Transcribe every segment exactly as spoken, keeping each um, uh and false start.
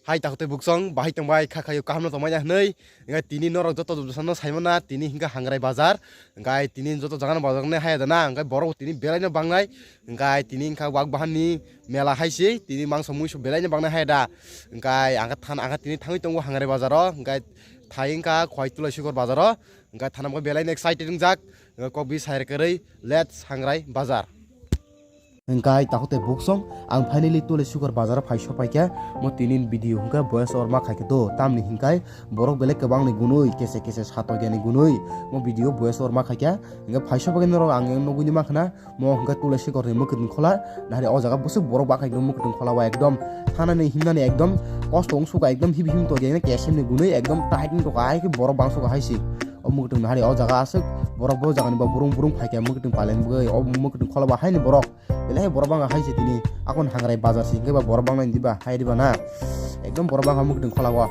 Hai takhuk tei buksong, bahai tongbai, kha khayo kaham no tongmani hinwi. Hingke tini norok joto jobsano saimana, tini hingke Hangrai bazar. Hingke tini joto jagano bazar nai haya dana, hingke borok tini belai no bangnai. Hingke tini hingke wak bahan ni mela hai se, tini mangso muiso belai no bangnai haya da. Hingke ang khe than, ang khe tini thangwi tongo Hangrai bazar o, hingke thai hingka Khwai Tulai Sikor bazar o, hingke thanam khe belai no excited wngjak, hingke kok bi sai rwkwrwi, let's Hangrai bazar. Hingkai takhuk tei buksong, ang finally Tulai Sikor bazar o phai sopaikha, mo tini video hingka voice over ma khaikha do, tamni hingkai borok belai kwbangni gunui, kese kese satokya ni gunui, mo video voice over ma khaikha, hingke phai sopaikha norok ang nugui ni mankha na, mo hingke Tulai Sikor ni mwkhwtwng khola, nahari o jaga bwswk borok bangkha ekdom mwkhwtwng khola o ekdom, thanani himnani ekdom kosto wng suka ekdom hibi him tokya na K S M ni gunui ekdom tight wng tokha hai khe borok bangsuka hai se, o mwkhwtwng nahari o jaga aswk borok bo jagani bo burung burung phaikha mwkhwtwng paleng bwgwi o mwkhwtwng khola bo haini borok. Belai borok bangkha hai se tini. Akon Hangrai bazar se hingke ba borok bangnai diba hai diba na. Ekdom borok bangkha mwkhwtwng khola o.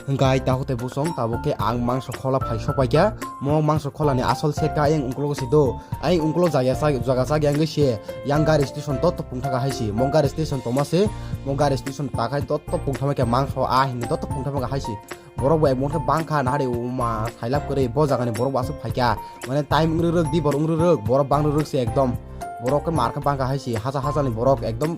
Hingkai takhuk tei buksong tabuk khe ang mangso khola phai sopaikha. Mo mangso kholani asol set kha ayang ungkulugo se do. Ayang ungkulo jaga sak, jaga sak yang se yang gari station to to pungthaka hai se. Mo gari station toma se. Mo gari station takhai to to pungthama khe mangso a hinwi to to pungthama hai se. Borok bo emon khe bangkha nahari uma sailap kwrwi bo jagani borok bo aswk phaikha. Mane time wng rwrwk di borok wng rwrwk borok bang rwrwk se ekdom. Borok khe mar khe bangkha hai se hacha hachani borok ekdom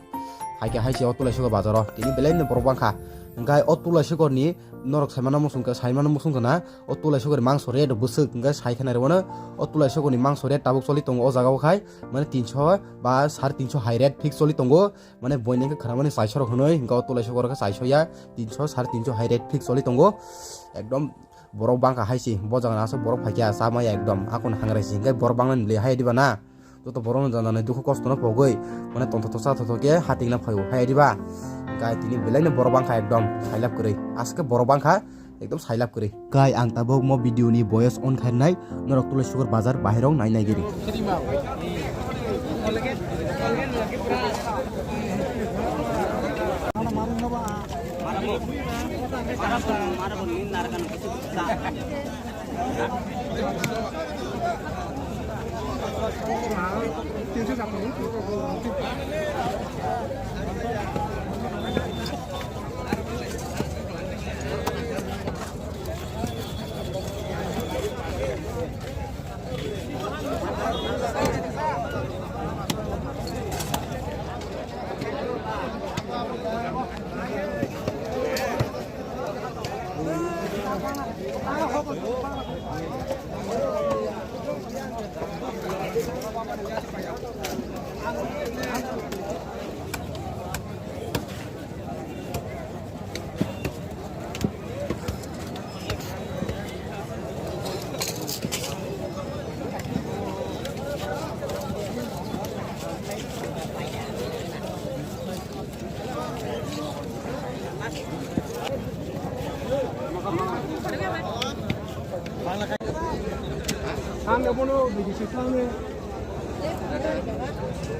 phaikha hai se o Tulai Sikor bazaro. Tini belai no borok bangkha. Hingkai o Tulai Sikorni norok saimano muchung khe, saimano muchung khe na o Tulai Sikorni mangso rate bwswk hingke sai khe nai rwmano o Tulai Sikorni mangso rate tabuk choli tongo o jaga o khai mane tinso ba sare tinso hai rate fix choli tongo. Mane boini hingke khwnamani chaiso rok hwnwi hingke o Tulai Sikor khe chaiso ya tinso sare tinso hai rate fix choli tongo. Ekdom borok bangkha hai se bo jaga aswk borok phaikha chamaya ekdom akon Hangrai se hingke borok bangnani le hai diba na. Joto borokno janani dukhu kostono pogwi mane tongthok thoksa thokthok khe hatingna phaio hai diba. Hingke tini belai no borok bangkha ekdom sailap kwrwi. Aswk khe borok bangkha ekdom sailap kwrwi. Kai ang tabuk mo video ni voice on khainai norok Tulai Sikor bazar bahirok nai nai giri.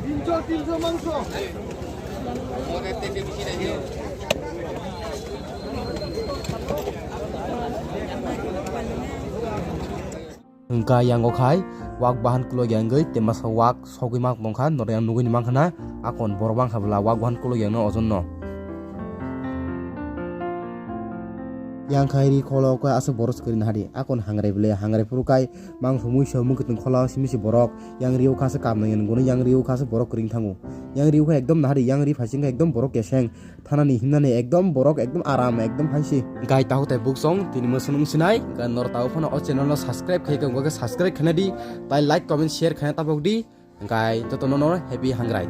Tinso, tinso mangso. Hingka yango khai wak bahan kulo yangwi temasa wak sogwi mak tongkha norok yang nugwi ni mankha na akon borok bangkha bwla wak bahan kulo yangno ojon no. Yang khai ri kholo khe aswk borok se kwrwi nahadi. Akon hangrai bwle, hangrai phuru kai mang humui se humui kwtwng kholo simi se borok. Yang rio kha se kam nang yang gono, yang rio kha se borok kwrwi thango. Yang rio kha ekdom nahadi, yang ri phaising kha ekdom borok keseng. Thanani himnani ekdom borok ekdom aram, ekdom phaisi. Gai tahu tai buksong tini mo sunung sinai, ga nor tahu phano o channel no subscribe khai kha, subscribe khana di, tai like, comment, share khana tabok di. Gai joto no nor happy hangrai.